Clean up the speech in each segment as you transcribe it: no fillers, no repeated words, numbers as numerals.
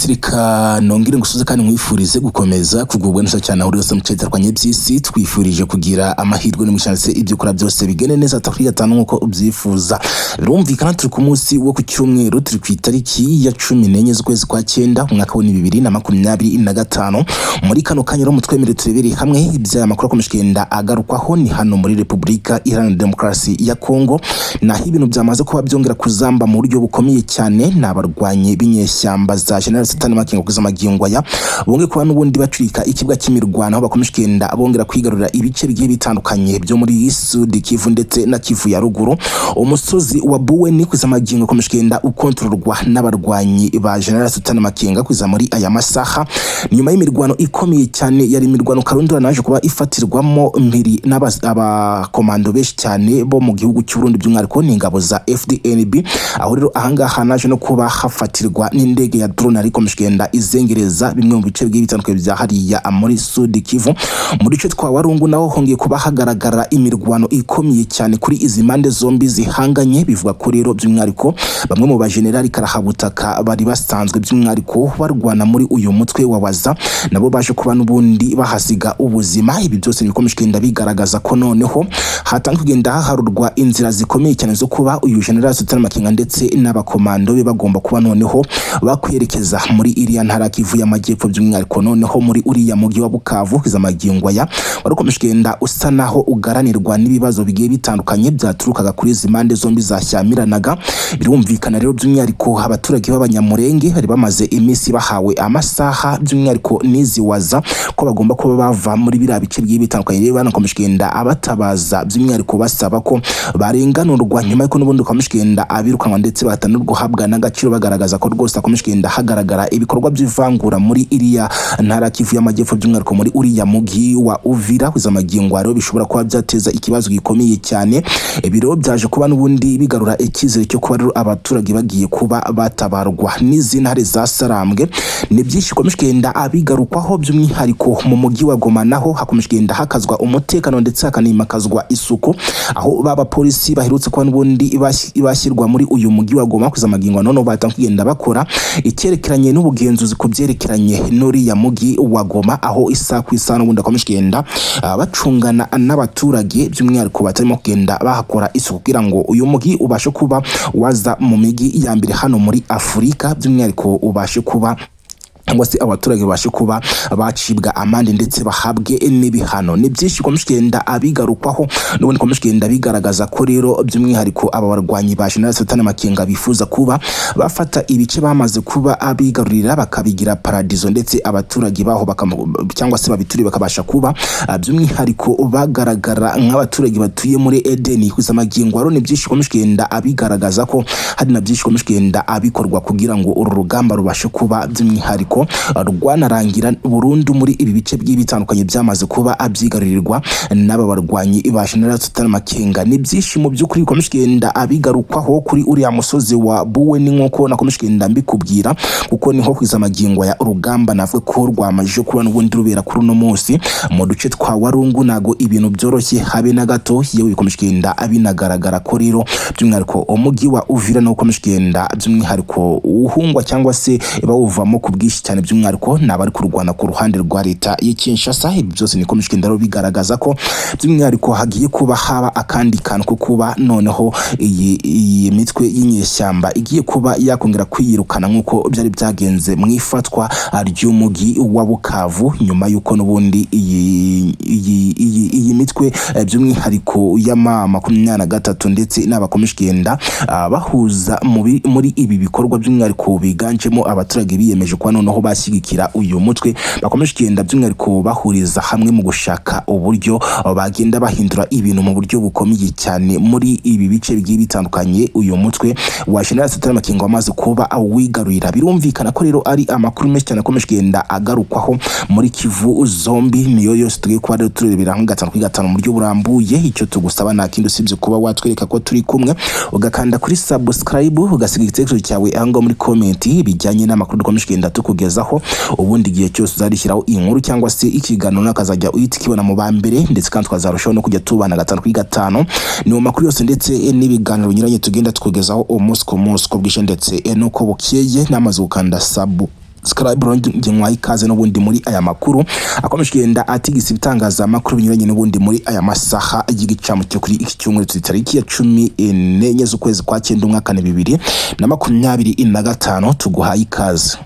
Yes, reka nongere ngusuze kandi nkwifurize gukomeza kugubwa neza cyane aho uri hose mu bice bitandukanye by'isi. Twifurije kugira amahirwe n'umugisha ndetse ibyo ukora byose bigende neza kuri gatanu nk'uko ubyifuza. Birumvikana, turi ku munsi wo ku cyumweru, turi ku itariki ya 14 z'ukwezi kwa cyenda, umwaka wa 2025. Muri kano kanya rero mutwemere turebere hamwe iby'aya makuru akomeje kugenda agarukwaho. Ni hano muri Repubulika Iharanira Demokarasi ya Kongo, naho ibintu byamaze kuba byongera kuzamba mu buryo bukomeye cyane. Ni abarwanyi b'inyeshyamba za General Sultani Makenga kugeza magingo aya bongeye kuba n'ubundi bacurika ikibuga cy'imirwano, aho bakomeje kugenda bongera kwigarurira ibice bigiye bitandukanye byo muri Sud Kivu ndetse na Kivu ya ruguru. Umusozi wa Buweni kugeza magingo ukomeje kugenda ukontororwa n'abarwanyi ba General Sultani Makenga kugeza muri aya masaha, nyuma y'imirwano ikomeye cyane. Yari imirwano karundura naje kuba ifatirwamo mpiri n'abakomando benshi cyane bo mu gihugu cy'u Burundi, by'umwihariko ni ingabo za FDNB. Aho rero ahangaha naje no kuba hafatirwa n'indege ya drone ariko ikomeje kugenda izengereza bimwe mu bice bigiye bitandukanye bya hariya muri Sud Kivu. Mu duce twa Warungu naho hongeye kuba hagaragara imirwano ikomeye cyane kuri izi mpande zombi zihanganye. Bivuga ko rero by'umwihariko bamwe mu bajenerali karahabutaka bari basanzwe by'umwihariko barwana muri uyu mutwe wa Waza nabo baje kuba n'ubundi bahasiga ubuzima. Ibi byose bikomeje kugenda bigaragaza ko noneho hatangiye kugenda haharurwa inzira zikomeye cyane zo kuba uyu General Sultan Makenga ndetse n'abakomando be bagomba kuba noneho bakwerekeza muri iriya ntara Kivu y'Amajyepfo, by'umwihariko noneho muri uriya mujyi wa Bukavu. Kugeza magingo aya wari ukomeje kugenda usa naho ugaranirwa n'ibibazo bigiye bitandukanye byaturukaga kuri izi mpande zombi zashyamiranaga. Birumvikana rero by'umwihariko abaturage b'Abanyamurenge bari bamaze iminsi bahawe amasaha by'umwihariko n'izi Waza ko bagomba kuba bava muri biriya bice bigiye bitandukanye. Rero banakomeje kugenda abatabaza, by'umwihariko basaba ko barenganurwa nyuma y'uko n'ubundi bakomeje kugenda abirukanwa ndetse bahatana guhabwa n'agaciro, bagaragaza ko rwose hakomeje kugenda hagaragara ibikorwa by'ivangura muri iriya ntara Kivu y'Amajyepfo, by'umwihariko muri uriya mugi wa Uvira. Kugeza magingo rero bishobora kuba byateza ikibazo gikomeye cyane. Ibiro byaje kuba n'ubundi bigarura icyizere cyo kuba rero abaturage bagiye kuba batabarwa n'izi ntare za Sarambwe. Ni byinshi bikomeje kugenda abigarukwaho. By'umwihariko mu mujyi wa Goma naho hakomeje kugenda hakazwa umutekano ndetse hakanimakazwa isuku, aho baba polisi baherutse kuba n'ubundi bashyirwa muri uyu mujyi wa Goma kugeza magingo none batangiye kugenda bakora icyerekeranye n'ubugenzuzi ku byerekeranye n'uriya mujyi wa Goma, aho isaha ku isaha n'ubundi bakomeje kugenda bacungana n'abaturage, by'umwihariko batarimo kugenda bahakora isuku, kugira ngo uyu mujyi ubashe kuba waza mu mijyi ya mbere hano muri Afurika, by'umwihariko ubashe kuba cyangwa se abaturage babashe kuba bacibwa amande ndetse bahabwe n'ibihano. Ni byinshi bikomeje kugenda abigarukwaho n'ubundi bikomeje kugenda bigaragaza ko rero by'umwihariko aba barwanyi ba General Sultan Makenga bifuza kuba bafata ibice bamaze kuba abigarurira bakabigira paradizo, ndetse abaturage baho cyangwa se babituriye bakabasha kuba by'umwihariko bagaragara nk'abaturage batuye muri Edeni. Kugeza magingo rero ni byinshi bikomeje kugenda abigaragaza ko hari na byinshi bikomeje kugenda abikorwa kugira ngo uru rugamba rubashe kuba by'umwihariko rwanarangira burundu muri ibi bice bigiye bitandukanye byamaze kuba abyigarurirwa n'aba barwanyi ba General Sultan Makenga. Ni byinshi mu by'ukuri bikomeje kugenda abigarukwaho kuri uriya musozi wa Buweni, nk'uko nakomeje kugenda mbikubwira, kuko niho kugeza magingo ya urugamba navuga ko rwamajije kuba n'ubundi rubera kuri uno munsi. Mu duce twa Warungu ntago ibintu byoroshye habe na gato. Yewe, bikomeje kugenda binagaragara ko rero by'umwihariko umujyi wa Uvira nawo ukomeje kugenda by'umwihariko uhungwa cyangwa se bawuvamo ku bwinshi cyane, by'umwihariko ni abari kurwana ku ruhande rwa leta y'i Kinshasa. Ibi byose nikomeje kugenda rero bigaragaza ko by'umwihariko hagiye kuba haba akandi kantu ko kuba noneho iyi mitwe y'inyeshyamba igiye kuba yakongera kwiyirukana, nk'uko byari byagenze mu ifatwa ry'umujyi wa Bukavu, nyuma y'uko n'ubundi iyi mitwe by'umwihariko y'ama 23 ndetse n'abakomeje kugenda bahuza muri ibi bikorwa, by'umwihariko biganjemo abaturage biyemeje kuba noneho bashyigikira uyu mutwe, bakomeje kugenda by'umwihariko bahuriza hamwe mu gushaka uburyo bagenda bahindura ibintu mu buryo bukomeye cyane muri ibi bice bigiye bitandukanye uyu mutwe wa General Sultan Makenga wamaze kuba awigarurira. Birumvikana ko rero ari amakuru menshi cyane akomeje kugenda agarukwaho muri Kivu zombi, niyo yose tugiye kuba rero turebera hamwe gatanu kuri gatanu mu buryo burambuye. Icyo tugusaba nta kindi usibye kuba watwereka ko turi kumwe, ugakanda kuri subscribe, ugasiga igitekerezo cyawe aho ngaho muri comment bijyanye n'amakuru dukomeje kugenda tukugezaho. Ubundi igihe cyose uzarishyiraho inkuru cyangwa se ikiganiro nakazajya uhita ukibona mu ba mbere, ndetse kandi tukazarushaho no kujya tubana gatanu kuri gatanu. Ni mu makuru yose ndetse n'ibiganiro binyuranye tugenda tukugezaho umunsi ku munsi, uko bwije ndetse n'uko bukeye. Namaze gukanda sub. Subscribe, ngenwa ikaze n'ubundi muri aya makuru akomeje kugenda atigisa ibitangazamakuru binyuranye n'ubundi muri aya masaha y'igicamu cyo kuri iki cyumweru, turi tariki ya 14 z'ukwezi kwa 9, umwaka ni 2025. Tuguhaye ikaze.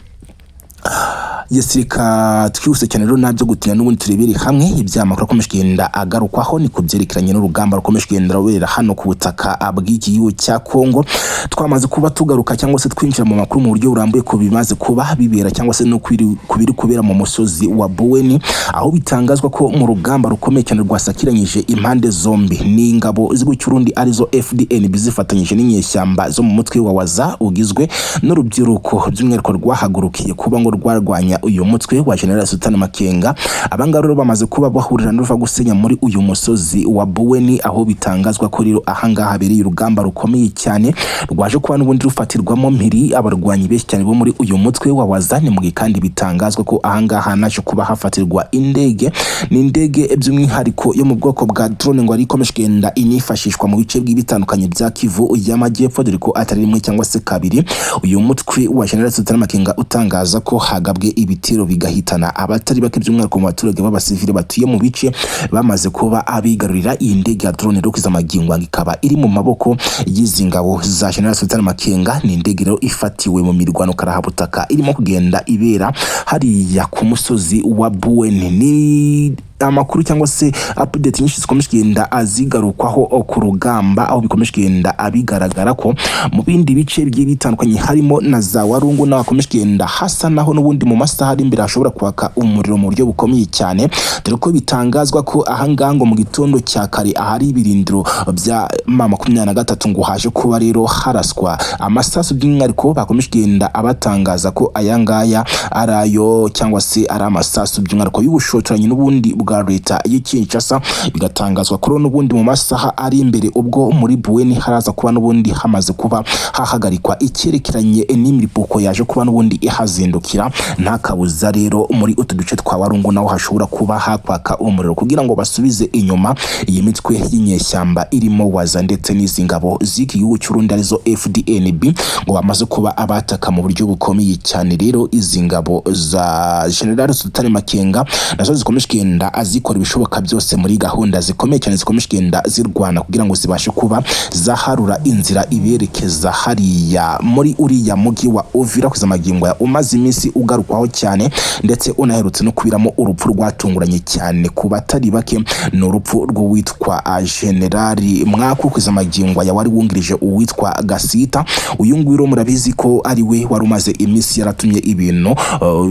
Yes, reka twihuse cyane rero nabyo gutinya n'ubundi turebere hamwe ibyamakuru akomeje kugenda agarukwaho. Ni ku byerekeranye n'urugamba rukomeje kugenda rubera hano ku butaka bw'iki gihugu cya Kongo. Twamaze kuba tugaruka cyangwa se twinjira mu makuru mu buryo burambuye ku bimaze kuba bibera cyangwa se no ku biri kubera mu musozi wa Buweni, aho bitangazwa ko mu rugamba rukomeye cyane rwasakiranyije impande zombi, ni ingabo z'igihugu cy'Urundi arizo FDNB zifatanyije n'inyeshyamba zo mu mutwe wa Waza ugizwe n'urubyiruko, by'umwihariko rwahagurukiye kuba ngo rwarwanya uyu mutwe wa General Sultan Makenga. Abangaba rero bamaze kuba bahurira n'uruva gusenya muri uyu musozi wa Buweni, aho bitangazwa ko rero ahangaha habereye urugamba rukomeye cyane rwaje kuba n'ubundi rufatirwamo mpiri abarwanyi benshi cyane bo muri uyu mutwe wa Waza. Ni mu gihe kandi bitangazwa ko ahangaha naje kuba hafatirwa indege, ni indege by'umwihariko yo mu bwoko bwa drone ngo ari ikomeje kugenda inifashishwa mu bice bitandukanye bya Kivu y'Amajyepfo, dore ko atari rimwe cyangwa se kabiri uyu mutwe wa General Sultan Makenga utangaza ko hagabwe ibitero bigahitana abatari bake, by'umwihariko mu baturage b'abasivile batuye mu bice bamaze kuba abigarurira. Iyi ndege ya drone rero kugeza magingo ikaba iri mu maboko y'izi ngabo za General Sultan Makenga. Ni indege rero ifatiwe mu mirwano karahabutaka irimo kugenda ibera hariya ku musozi wa Buweni. Ni amakuru cyangwa se update nyinshi zikomeje kugenda azigarukwaho ku rugamba, aho bikomeje kugenda abigaragara ko mu bindi bice bigiye bitandukanye harimo na za Warungu naho hakomeje kugenda hasa naho n'ubundi mu masaha ari imbere hashobora kwaka umuriro mu buryo bukomeye cyane, dore ko bitangazwa ko ahangaha ngo mu gitondo cya kare ahari ibirindiro bya M23 ngo haje kuba rero haraswa amasasu, by'umwihariko bakomeje kugenda abatangaza ko aya ngaya ari ayo cyangwa se ari amasasu by'umwihariko y'ubushotoranyi n'ubundi bwa leta y'i Kinshasa. Bigatangazwa ko n'ubundi mu masaha ari imbere ubwo muri Buweni haraza kuba n'ubundi hamaze kuba hahagarikwa icyerekeranye n'imiripuko yaje kuba n'ubundi ihazindukira, nta kabuza rero muri utu duce twa Warungu naho hashobora kuba hakwaka umuriro kugira ngo basubize inyuma iyi mitwe y'inyeshyamba irimo Waza ndetse n'izi ngabo z'iki gihugu cy'Urundi arizo FDNB ngo bamaze kuba abataka mu buryo bukomeye cyane. Rero izi ngabo za General Sultan Makenga nazo zikomeje kugenda azikora ibishoboka byose muri gahunda zikomeye cyane zikomeje kugenda zirwana kugira ngo zibashe kuba zaharura inzira iberekeza hariya muri uriya mujyi wa Uvira, kugeza magingo ya umaze iminsi ugarukwaho cyane ndetse unaherutse no kubiramo urupfu rwatunguranye cyane ku batari bake. Ni urupfu rw'uwitwa Generali Mwaku, kugeza magingo ya wari wungirije uwitwa Gasita. Uyu nguyu rero murabizi ko ari we wari umaze iminsi yaratumye ibintu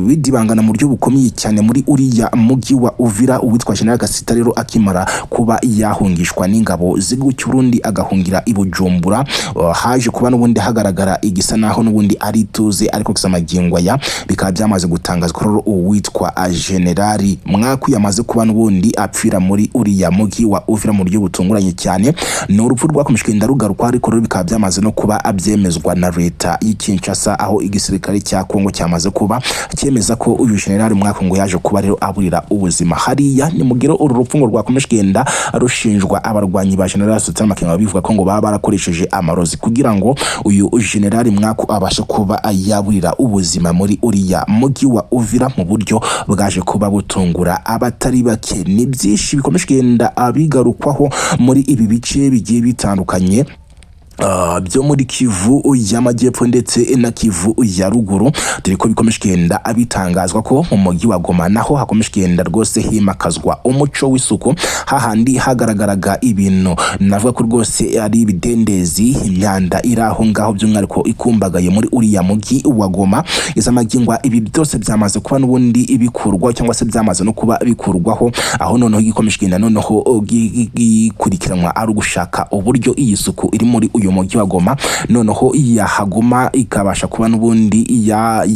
bidibangana mu buryo bukomeye cyane muri uriya mujyi wa Uvira. Uwitwa General Gasita rero akimara kuba yahungishwa n'ingabo z'igihugu cy'Uburundi agahungira i Bujumbura, haje kuba n'ubundi hagaragara igisa naho n'ubundi ari ituze, ariko kugeza magingo aya bikaba byamaze gutangazwa rero uwitwa Generali Mwaku yamaze kuba n'ubundi apfira muri uriya mujyi wa Uvira mu buryo butunguranye cyane. Ni urupfu rwakomeje kugenda rugarukwa, ariko rero bikaba byamaze no kuba abyemezwa na leta y'i Kinshasa, aho igisirikare cya Kongo cyamaze kuba cyemeza ko uyu Generali Mwaku ngo yaje kuba rero aburira ubuzima hariya. Ni mugero uru rupfu ngo rwakomeje kugenda rushinjwa abarwanyi ba General Sultan Makenga, bivuga ko ngo baba barakoresheje amarozi kugira ngo uyu Generali Mwaku abashe kuba yaburira ubuzima muri uriya mujyi wa Uvira mu buryo bwaje kuba butungura abatari bake. Ni byinshi bikomeje kugenda abigarukwaho muri ibi bice bigiye bitandukanye byo muri Kivu y'Amajyepfo ndetse na Kivu ya Ruguru, dore ko bikomeje kugenda abitangazwa ko mu mujyi wa Goma naho hakomeje kugenda rwose himakazwa umuco w'isuku, hahandi hagaragaraga ibintu navuga ko rwose ari ibidendezi, imyanda iri aho ngaho by'umwihariko ikumbagaye muri uriya mujyi wa Goma. Izamagingwa ibi byose byamaze kuba n'ubundi bikurwa cyangwa se byamaze no kuba bikurwaho, aho noneho gikomeje kugenda noneho gikurikiranwa ari ugushaka uburyo iyi suku iri muri uyu mujyi wa Goma noneho yahaguma ikabasha kuba n'ubundi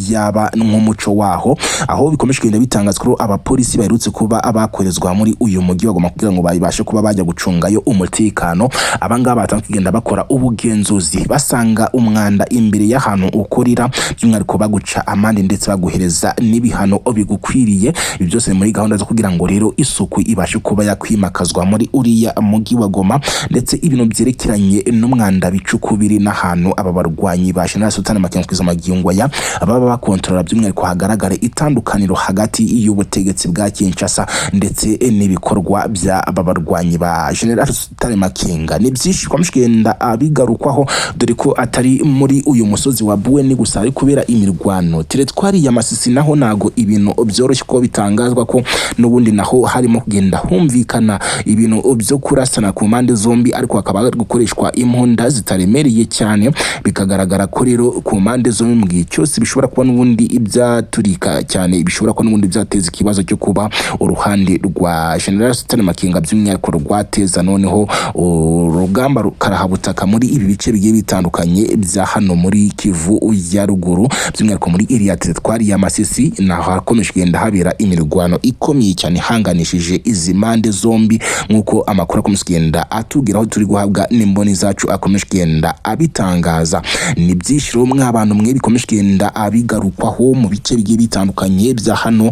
yaba nk'umuco waho, aho bikomeje kugenda bitangazwa ko abapolisi baherutse kuba abakorezwa muri uyu mujyi wa Goma kugira ngo babashe kuba bajya gucungayo umutekano. Abangaba batangiye kugenda bakora ubugenzuzi basanga umwanda imbere y'ahantu ukorera, by'umwihariko baguca amande ndetse baguhereza n'ibihano bigukwiriye. Ibi byose ni muri gahunda zo kugira ngo rero isuku ibashe kuba yakwimakazwa muri uriya mujyi wa Goma, ndetse ibintu byerekeranye n'umwanda kugenda bica ukubiri n'ahantu aba barwanyi ba General Sultan Makenga kugeza magingo aya baba bakontorora, by'umwihariko hagaragara itandukaniro hagati y'ubutegetsi bwa Kinshasa ndetse n'ibikorwa bya aba barwanyi ba General Sultan Makenga. Ni byinshi bikomeje kugenda bigarukwaho, dore ko atari muri uyu musozi wa Bweni gusa hari kubera imirwano. Teritwari ya Masisi naho ntago ibintu byoroshye, ko bitangazwa ko n'ubundi naho harimo kugenda humvikana ibintu byo kurasana ku mpande zombi, ariko hakaba hari gukoreshwa imbunda zitaremereye cyane. Bikagaragara ko rero ku mpande zombi mu gihe cyose bishobora kuba n'ubundi ibyaturika cyane, bishobora kuba n'ubundi byateza ikibazo cyo kuba uruhande rwa General Sultan Makenga by'umwihariko rwateza noneho urugamba karahabutaka muri ibi bice bigiye bitandukanye bya hano muri Kivu ya ruguru, by'umwihariko muri iriya teritwari ya Masisi, naho hakomeje kugenda habera imirwano ikomeye cyane ihanganishije izi mpande zombi, nk'uko amakuru akomeje kugenda atubwira aho turi guhabwa n'imboni zacu akomeje kugenda abitangaza. Ni byinshi rero mw'abantu mwe bikomeje kugenda abigarukwaho mu bice bigiye bitandukanye bya hano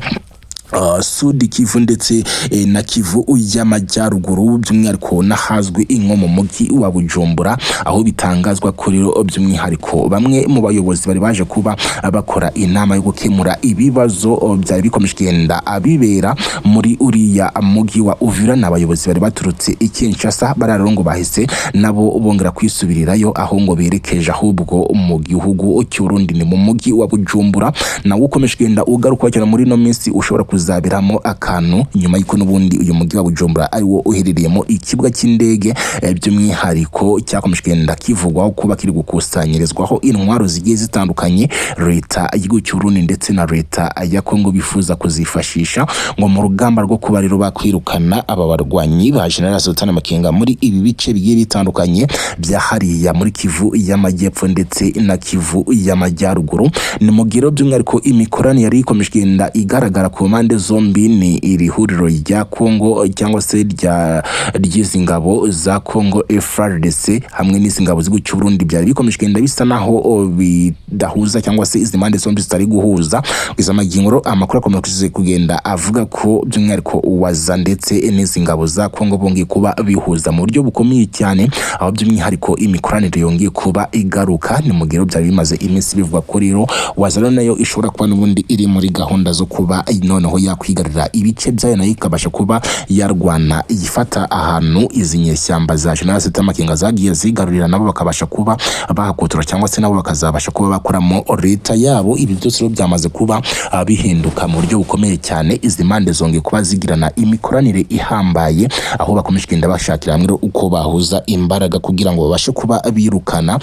Sud Kivu ndetse na Kivu y'Amajyaruguru, by'umwihariko n'ahazwi nko mu mujyi wa Bujumbura, aho bitangazwa ko rero by'umwihariko bamwe mu bayobozi bari baje kuba bakora inama yo gukemura ibibazo byari bikomeje kugenda abibera muri uriya mujyi wa Uvira. Ni abayobozi bari baturutse i Kinshasa, bariya rero ngo bahise nabo bongera kwisubirirayo, aho ngo berekeje ahubwo mu gihugu cy'Uburundi. Ni mu mujyi wa Bujumbura nawo ukomeje kugenda ugaruka cyane muri ino minsi, ushobora kuzaberamo akantu nyuma y'uko n'ubundi uyu mujyi wa Bujumbura ari wo uherereyemo ikibuga cy'indege, by'umwihariko cyakomeje kugenda kivugwaho kuba kiri gukusanyirizwaho intwaro zigiye zitandukanye leta y'igihugu cy'Uburundi ndetse na leta ya Kongo bifuza kuzifashisha ngo mu rugamba rwo kuba rero bakwirukana aba barwanyi ba General Sultan Makenga muri ibi bice bigiye bitandukanye bya hariya muri Kivu y'Amajyepfo ndetse na Kivu y'Amajyaruguru. Ni mu gihe rero by'umwihariko imikoranire yari ikomeje kugenda igaragara ku mpande zombi, ni iri huriro rya Kongo cyangwa se rya ry'izi ngabo za Kongo FARDC hamwe n'izi ngabo z'igihugu cy'u Burundi, byari bikomeje kugenda bisa naho bidahuza cyangwa se izi mpande zombi zitari guhuza. Kugeza magingo rero amakuru akomeje kugenda avuga ko by'umwihariko waza ndetse n'izi ngabo za Kongo bongeye kuba bihuza mu buryo bukomeye cyane, aho by'umwihariko imikoranire yongeye kuba igaruka. Ni mu gihe rero byari bimaze iminsi bivugwa ko rero Wazalendo nayo ishobora kuba n'ubundi iri muri gahunda zo kuba noneho yakwigarurira ibice byayo, nayo ikabasha kuba yarwana ifata ahantu izi nyeshyamba za General Sultan Makenga zagiye zigarurira, nabo bakabasha kuba bahakotora cyangwa se nabo bakazabasha kuba bakoramo leta yabo. Ibi byose rero byamaze kuba bihinduka mu buryo bukomeye cyane. Izi mpande zongeye kuba zigirana imikoranire ihambaye, aho bakomeje kugenda bashakira hamwe rero uko bahuza imbaraga kugira ngo babashe kuba birukana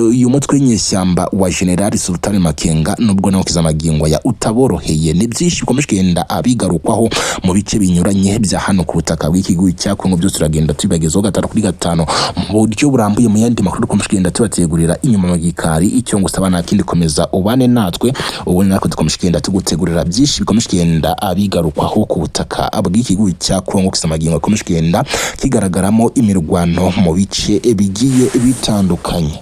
uyu mutwe w'inyeshyamba wa General Sultan Makenga, nubwo nawo kugeza magingo aya utaboroheye. Ni byinshi bikomeje kugenda abigarukwaho mu bice binyuranye bya hano ku butaka bw'igihugu cya Kongo. Byose turagenda tubibagezaho gatanu kuri gatanu mu buryo burambuye mu yandi makuru dukomeje kugenda tubategurira inyuma mu gikari. Icyo ngusaba nta kindi, komeza ubane natwe, ubundi natwe dukomeje kugenda tugutegurira byinshi bikomeje kugenda abigarukwaho ku butaka bw'igihugu cya Kongo. Kugeza magingo bikomeje kugenda kigaragaramo imirwano mu bice bigiye bitandukanye.